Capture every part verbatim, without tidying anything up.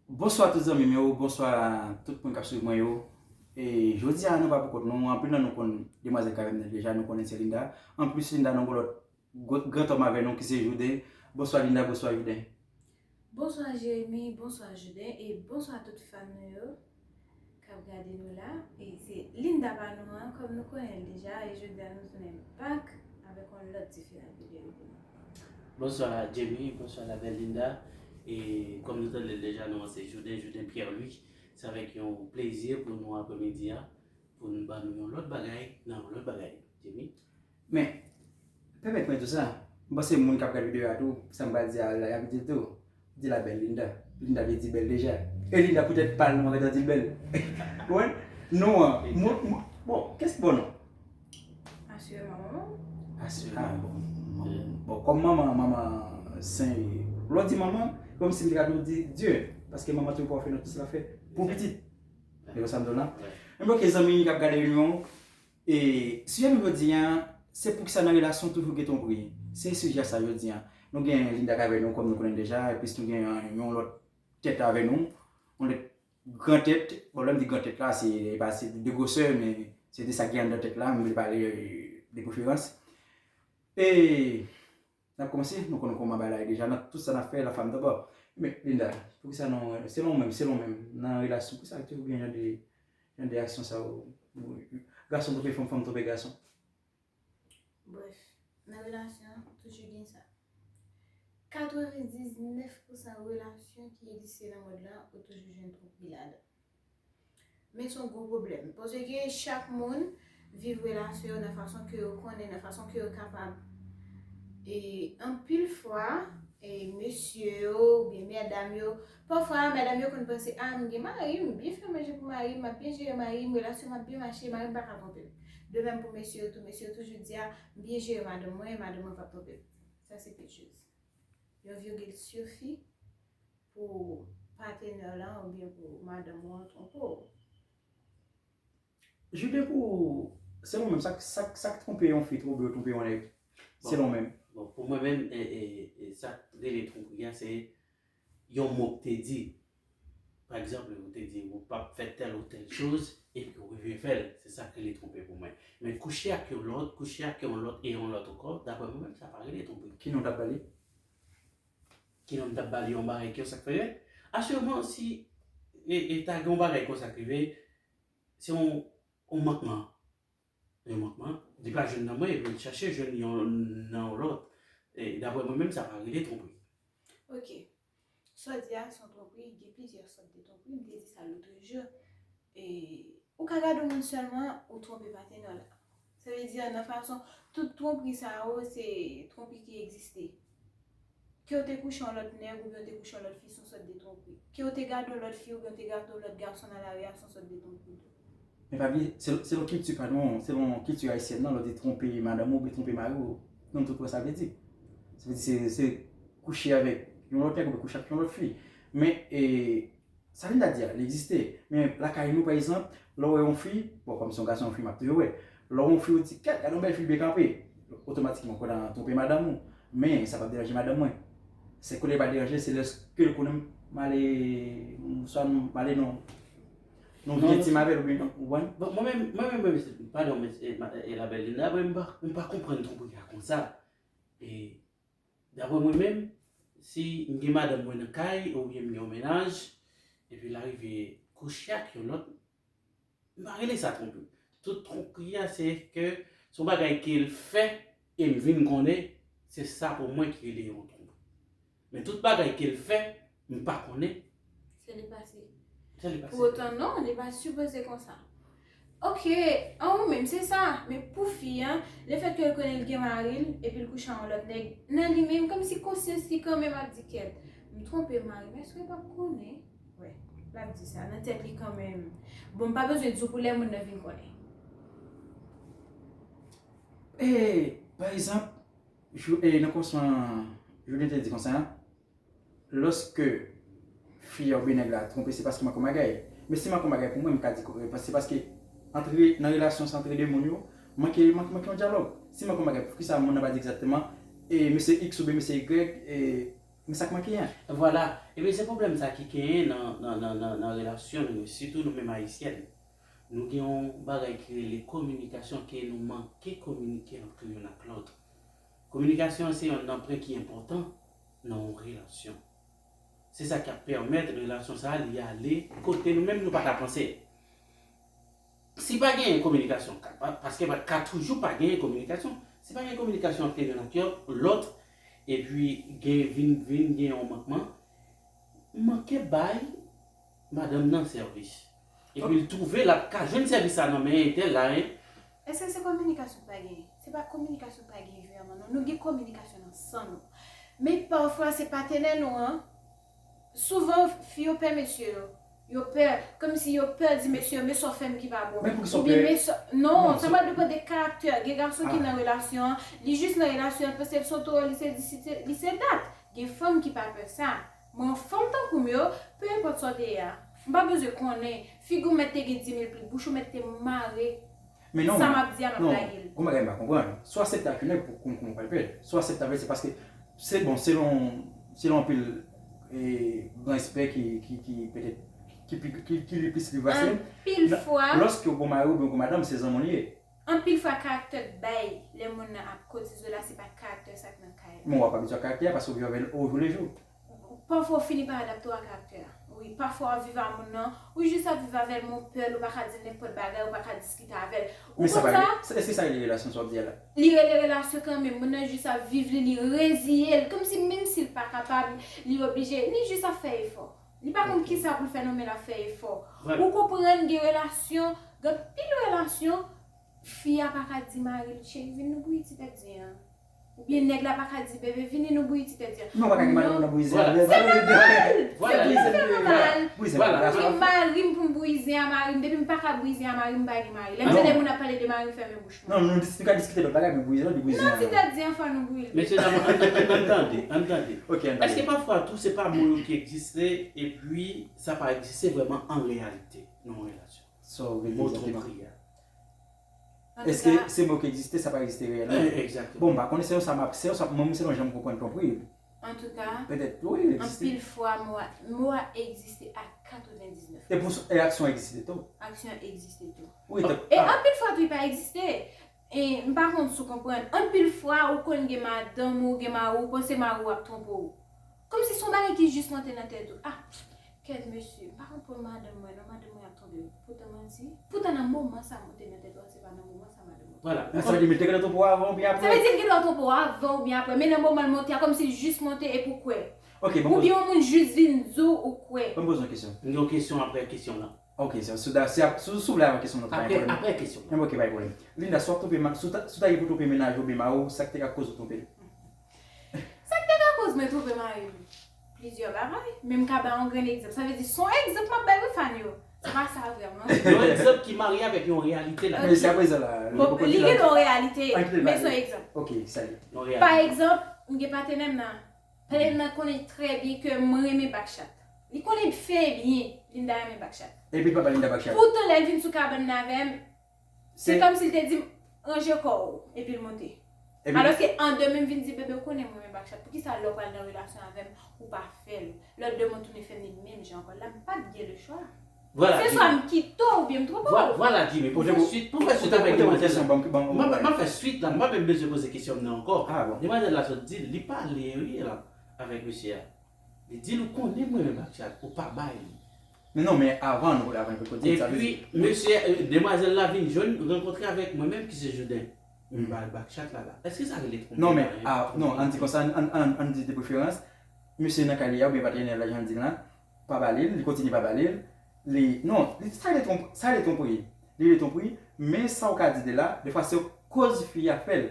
Bonswa tout zanmi m yo, bonswa tout moun k ap swiv mwen yo. E jodi a nou pa pou kont nou, anpil nan nou konn demwazèl k avè m nan deja, nou konnen se Linda. Anplis Linda nan yon lòt gwo- grantòm avè nou ki se Jouden. Bonswa Linda, bonswa Jouden. Bonswa Jeremy, bonswa Jouden e bonswa tout fan nou yo k ap gade nou la. E se Linda pa nou an, kòm nou konnen l deja, e jodi a nou tounen back avèk yon lòt diferan videyo pou nou. Bonswa Jeremy, bonswa la belle Linda. E kòm nou tande l deja, non an se Jouden, Jouden Pierre Louis. Se avèk yon plezi pou nou aprèmidi a, pou n ban nou yon lòt bagay nan yon lòt bagay. Jeremy? Men, pèmèt mwen di w sa, m panse moun k ap gade videyo a tou, sa m pral di a la, y ap di l tou. Di la belle Linda. Linda vle di bèl deja. E Linda poutèt pa l nou ann di l bèl. Ou konprann? Non an, mwen, mwen, bon, kès ki ba w non? Asire manman. Asire, ah, bon, manman. Bon, kòm manman, manman sen, lè w di manman, kòm si m te ka tou di Dye, paske manman toujou pral fè nan tout sa l ap fè pou pitit. E konsa m di w la. Men ok, zanmi k ap gade videyo, e sijè nou jodi a, se poukisa nan relasyon toujou gen twonpri. Se sijè sa jodi a. Nou gen Linda k avè nou, kòm nou konnen l deja, epi nou gen yon lòt tèt avè nou, yon lòt gran tèt. Bon, lè m di gran tèt la, se pa se de gwosè, men se de sa ki anndan tèt la, m vle pale de preferans. E n ap kòmanse, nou konn kòman bagay la ye deja, nan tout sa n ap fè, la femme d'abord. Men, Linda, poukisa nou, selon w menm, selon w menm, nan relasyon, poukisa toujou gen jan de, jan de aksyon sa yo? Gason twonpe fanm, fanm twonpe gason. Brèf, nan relasyon, toujou gen sa. Katrevendiznèf pousan relasyon ki egziste nan mond lan, ou toujou jwenn twonpri ladan. Men se yon gwo pwoblèm. Paske chak moun viv relasyon yo nan fason ke yo konnen, nan fason ke yo kapab. E anpil fwa, e mesye yo oubyen medam yo, pafwa medam yo konn panse, ah, m gen mari m, m byen fè manje pou mari m, m ap byen jere mari m, relasyon m ap byen mache, mari m pa ka twonpe m. De menm pou mesye yo tou, mesye yo toujou di, ah, m byen jere madanm mwen, madanm mwen p ap twonpe m. Sa se pit jis. Yon virgil sifi pou patenè w lan oubyen pou madanm ou an twonpe w. Jouden, pou, selon w menm, sa, sa, sa k twonpe yon fi twonpe, twonpe yon nèg? Selon w menm. Bon, pou mwen menm, e, e, e, sa k rele twonpri a, se yon mo k te di. Pa egzanp, ou te di ou p ap fè tèl ou tèl choz, epi ou rive fè l. Se sa k rele twonpe pou mwen. Men kouche ak yon lòt, kouche ak yon lòt e yon lòt ankò, daprè mwen menm, sa pa rele twonpe. Ki non w t ap ba li? Ki non m t ap ba li yon bagay ki yon sa k fè? Asirman, si e, e ta gen yon bagay konsa k rive, se yon, yon mankman. Yon mankman, li pa jwenn nan mwen, epi l chache jwenn yon nan yon lòt. E, daprè mwen menm, sa pa rele twonpri. Ok. Sa w di a se yon twonpri, gen plizyè sòt de twonpri, m te di sa lotrejou. E, ou ka gade yon moun sèlman, ou twonpe patenè w la. Sa vle di, nan fason, tout twonpri sa yo, se twonpri ki egziste. Ke w te kouche yon lòt nèg oubyen w te kouche yon lòt fi, se yon sòt de twonpri. Ke w te gade yon lòt fi oubyen w te gade yon lòt gason nan lari a, se yon sòt de twonpri tou. Men pa bliye, selon, selon kilti pa nou, selon kilti ayisyèn nan, lè w di twonpe madanm ou oubyen twonpe mari w, nou tout wè sa vle di. Sa vle di se, se kouche avèk yon lòt nèg oubyen kouche ak yon lòt fi. Men, e, sa Linda di a, li egziste. Men lakay nou, pa egzanp, lè w wè yon fi, bon, kòm se yon gason, yon fi m ap toujou wè. Lè w wè yon fi, ou di, kèt, gade yon bèl fi, l byen kanpe. Otomatikman, ou konn twonpe madanm ou. Men, sa p ap deranje madanm mwen. Se kote l pa deranje, se lèske l konnen m ale, swa m ale nan, nan vi entim avè l, oubyen, ou konprann? Bon, mwen menm, mwen menm, mwen menm, se, padon, men, e, ma- e, la belle Linda, mwen, m pa, m pa konprann twonpri a konsa. E, daprè mwen menm, si m gen madanm mwen nan kay, oubyen m gen yon mennaj, epi l arive kouche ak yon lòt, m pa rele sa twonpri. Tout twonpri a, se ke se yon bagay ke l fè, e m vin konnen, se sa pou mwen ki rele yon twonpri. Men tout bagay ke l fè, m pa konnen. Se li pase. Se li pase. Pou otan, non, li pa sipoze konsa. Ok, an ou menm, se sa. Men pou fi an, lefètke l konnen l gen mari l, epi l kouche ak yon lòt nèg, nan li menm, kòmsi konsyans li kanmenm ap di, kèt, m twonpe mari m, èske l p ap konnen? Wè, l ap di sa, nan tèt li kanmenm. Bon, m pa bezwen di w pou lè moun nan vin konnen. E, pa egzanp, jou, e, nan kòmansman, Jouden te di konsa, lòske fi a oubyen nèg la twonpe, se paske manke yon bagay. Men si manke yon bagay pou mwen, m ka di, se paske antre nan relasyon sa antre de moun yo, manke, manke, manke yon dyalòg. Si manke yon bagay, poukisa moun nan pa di egzakteman, e, mesye X oubyen mesye Y, e, Men sa k manke an. Vwala. Ebyen, se pwoblèm sa ki genyen nan, nan, nan, nan, nan relasyon nou yo, sitou nou menm Ayisyèn. Nou gen yon bagay ki rele kominikasyon, ke nou manke kominike ant nou youn ak lòt. Kominikasyon an se yonn nan pwen ki enpòtan nan yon relasyon. Se sa k ap pèmèt relasyon sa a li ale kote nou menm nou pa ta panse. Si pa genyen kominikasyon, ka- pa- paske pa- ka toujou pa genyen kominikasyon. Si pa gen kominikasyon ant youn ak yo- lòt, epi gen vin vin gen yon mankman, manke bay madanm nan sèvis. Epi l twouve l ap ka jwenn sèvis sa nan men entèl la, en. Èske se kominikasyon k pa genyen? Se pa kominikasyon k pa genyen vrèman, non. Nou gen kominikasyon nan san nou. Men pafwa, se patenè nou an. Souvan, fi yo pè mesye yo. Yo pè, kòmsi yo pè di mesye yo, men sa w fè m ki pa bon. Men poukisa w pè? Oubyen men sa, non, sa va depann de karaktè. Gen gason ki nan relasyon an, li jis nan relasyon an, l panse l se yon towo, li se dis, li se, li se dat. Gen fanm ki pa pè sa. Mwen, fanm tankou m yo, pe enpòt sa w te ye a, m pa bezwen konnen. Figi w mèt te gen dis mil pli, bouch ou mèt te mare. Men non, sa m ap di a, m ap non, lage l. Gon bagay m pa konprann. Si w aksepte ak yon nèg pou konn kòman w pral pè l. Si w aksepte avè l, se paske se bon, selon, selon anpil e, gran espè ki, ki, ki petèt ki, pi- ki, ki li plis li pase. Anpil fwa, lòske w gon mari oubyen w gon madanm, se zanmi w li ye. Anpil fwa, karaktè k bay lè moun nan ap kotize w la, se pa karaktè sa k nan kay la. Men w ap abitye ak karaktè a paske w viv avè l o jou le jou. Pafwa, w fini pa adapte w a karaktè a. Wi, pafwa, w ap viv a moun nan, ou jis ap viv avè l, men w pè l, ou pa ka di l nenpòt bagay, ou pa ka diskite avè l. Ou konn sa? Èske sa rele relasyon sa w ap di a la? Li rele relasyon kanmenm. Moun nan jis ap viv li, li reziye l. Kòmsi menm si l pa kapab, li oblije, li jis ap fè efò. Li pa konn kisa pou l fè non, men l ap fè efò. Ou konprann gen relasyon, gen anpil relasyon, fi a pa ka di mari l, cheri, vin nou bouyi ti tèt zen an. Oubyen nèg la pa ka di, bebe, vini nou bouyi ti tèt zen an. Non, pa ka gen madanm ou nan bouyi zen an. Se nòmal. Se tou fè nòmal. Wi, mari m pou m bouyi zen a mari m. Depi m pa ka bouyi zen a mari m, m pa gen mari. Lè m tande moun ap pale de mari m, fèmen bouch mwen. Non, nou dis- nou ka diskite lòt bagay, men bouyi zen an, di bouyi zen an. Non, ti tèt zen an, fò nou bouyi l. Mesye dam, ann ann ann tande, ann tande. Ok, ann tande. Paske pafwa tou, se pa mo yo ki egziste, epi sa pa egziste vrèman an reyalite nan yon relasyon. Sa w vle di egzakteman? Mo twonpri a. Èske se mo ki egziste, sa pa egziste reyèlman? Egzakteman. Bon, m pa konnen, se yon sa m ap, se yon sa, mwen menm, selon jan m konprann twonpri. Antouka, petèt, wi, li egziste. Anpil fwa, mo a, mo a egziste a katrevendiznèf. E pou, e aksyon egziste tou? Aksyon egziste tou. Wi, e anpil fwa tou, li pa egziste. E m pa konn si w konprann. Anpil fwa, ou konn gen madanm ou, gen mari w, ou panse mari w ap twonpe w. Kòmsi se yon bagay ki jis monte nan tèt ou. Ah, kèt mesye, m pa konn pou madanm mwen non, madanm mwen ap twonpe m. Poutan manti. Poutan nan moman sa monte nan tèt ou a, se pa nan moman sa madanm mwen. Vwala. Sa vle di, li te gentan twonpe w avan oubyen apre? Sa vle di, li gentan twonpe w avan oubyen apre, men nan moman l monte a, kòmsi l jis monte epi w kwè. Ok, bon. Oubyen yon moun jis vin di w, ou kwè. Ban m poze yon kesyon. M gen yon kesyon apre kesyon lan. Ok, so, so, da- si ap- si, si w vle avan kesyon nan, pa gen pwoblèm. Apre kesyon nan. Ok, pa gen pwoblèm. Linda, si w ap twonpe ma- si w ta- si w ta gen pou twonpe mennaj ou oubyen mari w, sa k te ka koz ou twonpe l? Sa k te ka koz mwen twonpe mari m? Plizyè bagay. Men m ka ba yon grenn egzanp. Sa vle di, se yon egzanp m ap bay wi, fan yo. Se pa sa vrèman. Yon egzanp ki marye avèk yon reyalite la. Men jiska prezan la, li poko di la. Li gen yon reyalite, men se yon egzanp. Ok, sa ye. Yon reyalite. Pa egzanp, m gen patnè m nan. Patnè m nan konnen trè byen ke mwen renmen bakchat. Li konnen fè byen Linda renmen bakchat. Epi l pa ba Linda bakchat. Poutan lè l vin sou kabann nan avè m, se kòmsi l te di m, ranje kò w, epi l monte. Alòske an demen m vin di, bebe, ou konnen mwen renmen bakchat. Poukisa lè w pral nan relasyon avè m, ou pa fè l? Lè w demen w tounen fè m li menm jan ankò. La, m pa t gen lechwa. Vwala, se swa m kite w oubyen m twonpe w. Vwala, Jimmy, pou fè swit, pou fè swit avèk demwazèl la. M ap fè swit la, m pa menm bezwen poze kesyon m nan ankò. Demwazèl la sot di l, li pale wi la avèk mesye a. Li di l, ou konnen mwen renmen bakchat, ou pa bay li. Men non, men avan nou, avan nou kote sa vle di. Epi mesye, demwazèl la vin jwenn, rankontre avèk mwen menm ki se Jouden. M ba l bakchat la la. Èske sa rele twonpe? Non, men, non, ann di konsa, ann, ann, ann di de preferans, mesye nan kay li a oubyen patnè l la, jan l di l la, pa ba li l, li kontinye pa ba li l, li, non, li, sa rele twonp- sa rele twonpri. Li rele twonpri, men sa w ka di de la, defwa se koz fi a fè l.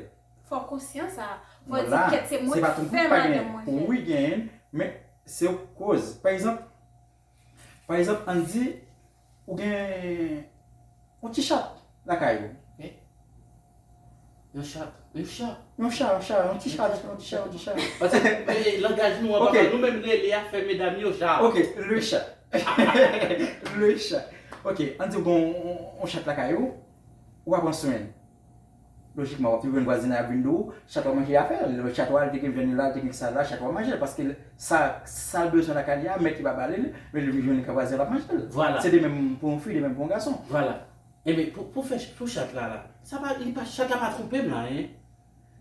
Fò w konsyan sa. Fò w di, kèt, se mwen k fè madanm mwen fè l. Wi, genyen, men se koz. Pa egzanp, pa egzanp, ann di, ou gen yon ti chat lakay ou. Yon chat. Yon chat. Yon chat, yon chat, yon ti chat, yon ti chat, yon ti chat. Paske, eh, langaj nou an, papa, nou menm rele afè medam yo chat. Ok, le chat. Le chat. Ok, ann di w gen yon, yon, yon chat lakay ou, ou pa pran swen l. Lojikman, w ap jwenn vwazen nan ap vin di w, chat w a manje afè l. Lè chat w a, li te gen vyann li la, li te gen sa la, chat w a manje l. Paske sa, sa l bezwen lakay li a, mèt li pa ba li l, men li vin jwenn li ka vwazen l ap manje l. Vwala. Se de menm pou yon fi, de menm pou yon gason. Vwala. Enben, pou, pou fè, pou chat la, la, sa pa, li pa, chat la pa twonpe m la, en.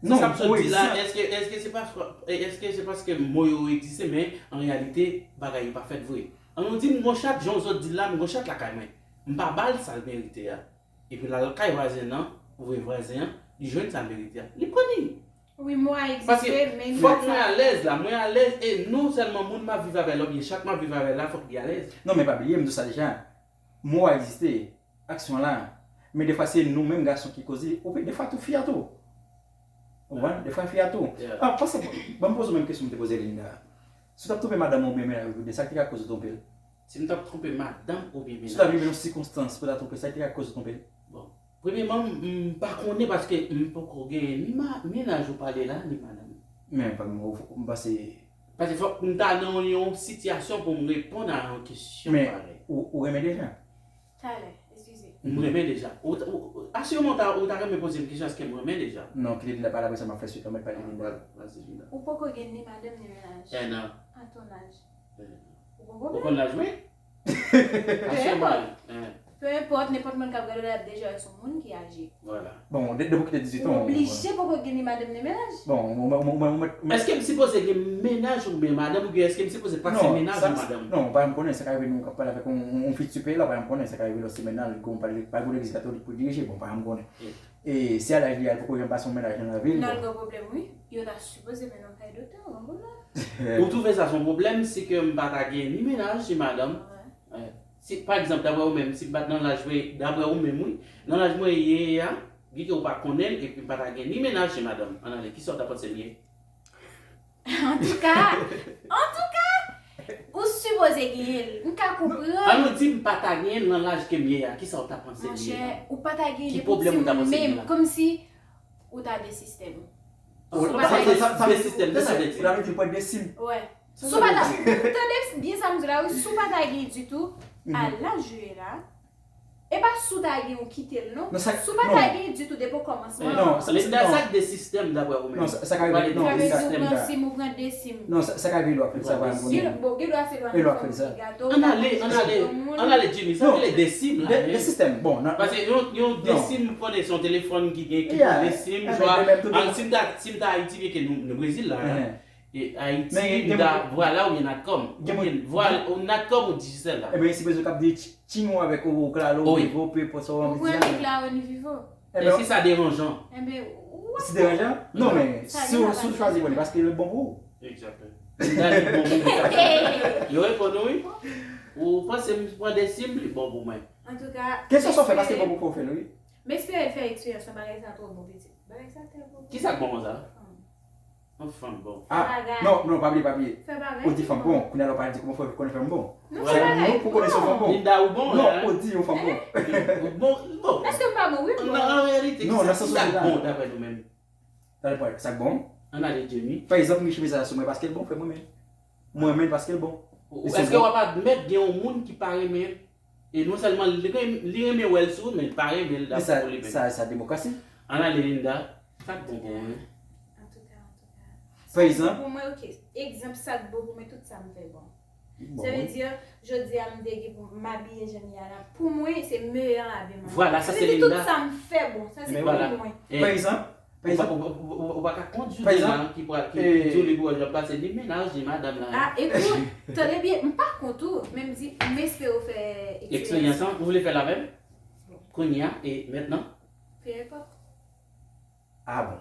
Non, sa m sot di la, egzanp. Èske, èske se pa, èske se paske mo yo egziste, men an reyalite, bagay yo pa fèt vre? An nou di m gon chat, jan w sot di l la, m gon chat lakay mwen. M pa ba l sa l merite a. Epi l al kay vwazen nan, ouvri vwazen an, li jwenn sa l merite a. Li pran li. Wi, mo a egziste, men li pa sa. Paske fòk mwen alèz la, mwen alèz, e non sèlman moun m ap viv avè l, oubyen chat m ap viv avè l la, fòk li alèz. Non, men pa bliye, m di w sa deja. Mo a egziste, aksyon an la. Men defwa se nou menm gason ki koze, oubyen defwa tou fi a tou. Ou konprann? Defwa fi a tou. Yeah. Ah, panse, ban m poze w menm kesyon m te poze Linda. Si w t ap twonpe madanm ou oubyen mennaj ou, de sa ki te ka koz ou twonpe l? Si m t ap twonpe madanm oubyen mennaj. Si w t ap viv nan sikonstans pou w ta twonpe, sa ki te ka koz ou twonpe l? Bon. Premyèman, m, m pa konnen paske m poko gen ni ma, mennaj ou pale la, ni madanm. Men, pa m, m panse. Paske fòk m ta nan yon sitiyasyon pou m reponn a yon kesyon parèy. Men, ou, ou renmen deja? Talè, eskize. M renmen deja. Ou, ou, asireman, ou ta, ou ta renmen poze m kesyon, èske m renmen deja? Non, kite Linda pale, apre sa, m ap fè swit la, mèt pale Linda. Vas-y, Linda. Ou poko gen ni madanm, ni mennaj. Eh, non. À ton âge. Eh, non. Ou poko gen? Ou konn laj mwen? Pe enpòt. Pe enpòt, nenpòt moun k ap gade w la, y ap deja wè se yon moun ki aje. Vwala. Bon, de, depi w kite dizuit an, ou oblije poko gen ni madanm ni mennaj. Bon, ou, ou, ou, ou, ou, èske m sipoze gen mennaj oubyen madanm, oubyen èske m sipoze pase mennaj ou madanm? Non, ou pa janm konnen, sa ka rive nou k ap pale avèk yon, yon, yon fi ti pe la, ou pa janm konnen, sa ka rive lòske mennaj li gon pale, pa gon legliz katolik pou dirije, bon, ou pa janm konnen. E si a laj li a, li poko janm pase yon mennaj nan lavi l, bon. Non, l gen pwoblèm, wi. Yo ta sipoze mennen l kay doktè, w konprann la? Ou twouve sa se yon pwoblèm, si ke m pa ta gen ni mennaj, ni madanm? Wi. Eh, si, pa egzanp, daprè ou menm, si m pa t nan laj mwen, daprè ou menm, wi, nan laj mwen ye a, gen ke ou pa konnen l, epi m pa ta gen ni mennaj, ni madanm. Ann ale, kisa w ta panse m ye? Antouka, antouka, ou sipoze genyen l. M ka konprann. An nou di m pa ta genyen l nan laj ke m ye a, kisa w ta panse m ye la? Monchè, ou pa ta genyen l pou ti ou menm, kòmsi ou ta de sistèm. Ou pa ta gen de sistèm, sa sa vle di? Ou ta vle di ou pran de sim? Wè. Si w pa ta, tande byen sa m di la, wi, si w pa ta gen ditou, a laj ou ye la, e pa si w ta gen ou kite l, non. Si w pa ta gen ditou depi okòmansman. Non, sa, Linda, sa k de sistèm, daprè ou menm? Non, sa, sa ka rive, non, Linda. Sa vle di ou pran sim, ou pran de sim. Non, sa, sa ka rive lè w ap fè l, sa pa yon pwoblèm. Bon, gen dwa se lwa nan fanmi, gato, ann ale, ann ale, ann ale, Jimmy, sa rele de sim la, de sistèm, bon, nan. Paske yon, yon de sim, m konnen se yon telefòn ki gen, ki gen de sim, swa, si m ta, si m ta Ayiti, byen ke nou, nou Brezil la, e Ayiti, m ta, vwala, oubyen Natcom. Oubyen, vwala, ou Natcom ou Digicel la. Ebyen, si bezwen k ap di Tigo avèk ou, Claro, Vivo, pe enpòt sa w anvi di a. Ou pran ni Claro ni Vivo. Èske sa deranjan? Ebyen, ou ap pran. Si deranjan? Non, men si w, si w chwazi pran li, paske li bon pou ou. Egzakteman. Li bon pou ou. Yo reponn ou, wi. Ou panse m pran de sim, li bon pou mwen. Antouka, kesyon sa w fè, paske bon pou ou fè l, wi. M espere l fè eksperyans nan bagay sa twò bon, pitit. Bagay sa trè bon. Kisa k bon konsa? Yon fanm bon. Ah, non, non, pa bliye, pa bliye. Ou di fanm bon, kounye a la w pa di kòman fè w konnen fanm bon. Se nou pou konnen si yon fanm bon. Linda, ou bon, non, ou di yon fanm bon. Ou bon, bon. Èske m pa bon? Wi, m bon. Nan, an reyalite, kisa k bon daprè nou menm? Sa depann, sa k bon? Ann ale, Jimmy. Pa egzanp, m gen chemiz sa sou mwen paske l bon, frè, mwen menm. Mwen menm paske l bon. Èske w ap admèt gen yon moun ki pa renmen l? E non sèlman li renmen, li renmen wè l sou, men li pa renmen l dapre pou li menm. Sa, sa demokrasi. Ann ale, Linda. Sa k bon pou ou menm? Antouka, antouka. Pa egzanp. Pou mwen, ok. Egzanp, sa k bon pou mwen, tout sa m fè bon. Sa vle di, jodi a, m te gen pou m abiye jan m ye a la. Pou mwen, se meyè abiman. Vwala, sa se Linda. Sa vle di tout sa m fè bon. Sa se pou mwen. Pa egzanp, Ou pa, ou, ou, ou, ou pa ka kont Jude la ki pral, ki, ki di w li pou wè jan pase ni mennaj ni madanm la. Ah, ekout, tande byen, m pa kont ou, men m di, m espere w fè eksperyans lan. Eksperyans lan, ou vle fè l avè m? Kounye a, e mentnan? Pe enpòt. Ah bon.